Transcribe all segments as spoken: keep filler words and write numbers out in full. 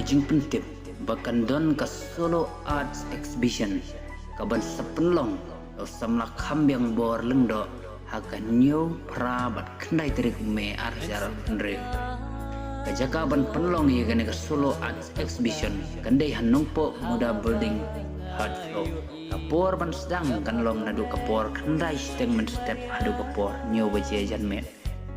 Jingpyntip ba kan don ka Solo Arts Exhibition kaban sa pynlong da u samla Khambiang Bor Lyngdoh ha ka hynñiew, phra bad khyndai tarik May ar hajar arphew hynriew. Ka jaka ban pynlong ïa kane ka Solo Arts Exhibition kan dei ha Nongpoh Muda Building, third floor. Ka por ban sdang kan long naduh ka por khyndai shiteng mynstep haduh ka por hynñiew baje janmiet.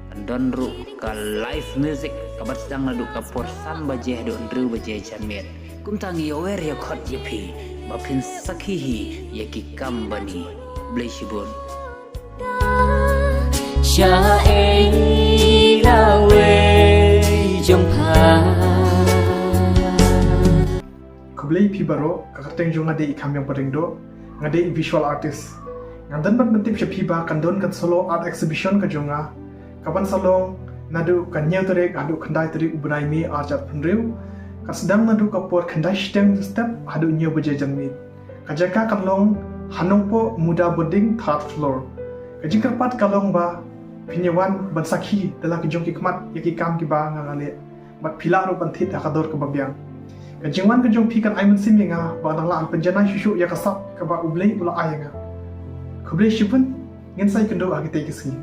Kan don ruh ka live music kaban sdang naduh ka por san baje haduh hynriew baje janmiet. Kumta ngi ïawer ïa khot ïa phi ba phin sakhi hi ïa ki kam bani. Khublei shibun. Sha ei lawei jong pha. Khublei phi baroh, ka kyrteng jong nga dei i Khambiang Bor Lyngdoh, nga dei i visual artist. Nga dang ban pyntip sha phi ba kan don ka Solo Art Exhibition ka jong nga kaban sa long naduh ka hynñiew tarik haduh khyndai tarik u bnai May ar hajar arphew hynriew. Kan sdang naduh ka por khyndai shiteng mynstep haduh hynñiew baje janmiet. Ka jaka kan long ha Nongpoh Muda Building, third floor. Ka jingkyrpad ka long ba phin ïa wan ban sakhi da la ki jong ki khmat ïa ki kam kiba nga nga leh. Bad phi lah ruh ban thied ha ka dor kaba biang. Ka jingwan ka jong phi kan ai mynsiem ïa nga ba nga dang lah ban pynjanai shuh shuh ïa ka sap kaba U Blei u la ai ïa nga. Khublei shibun, ngin sa ïakynduh ha kitei ki sngi.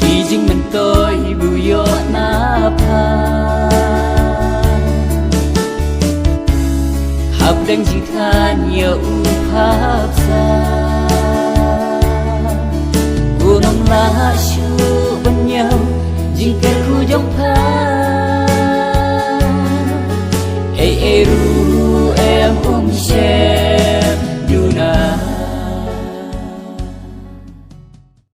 Ki jingmyntoi ba u ïoh na pha. Hapdeng jingkhan ïa u khapsa. U nong lah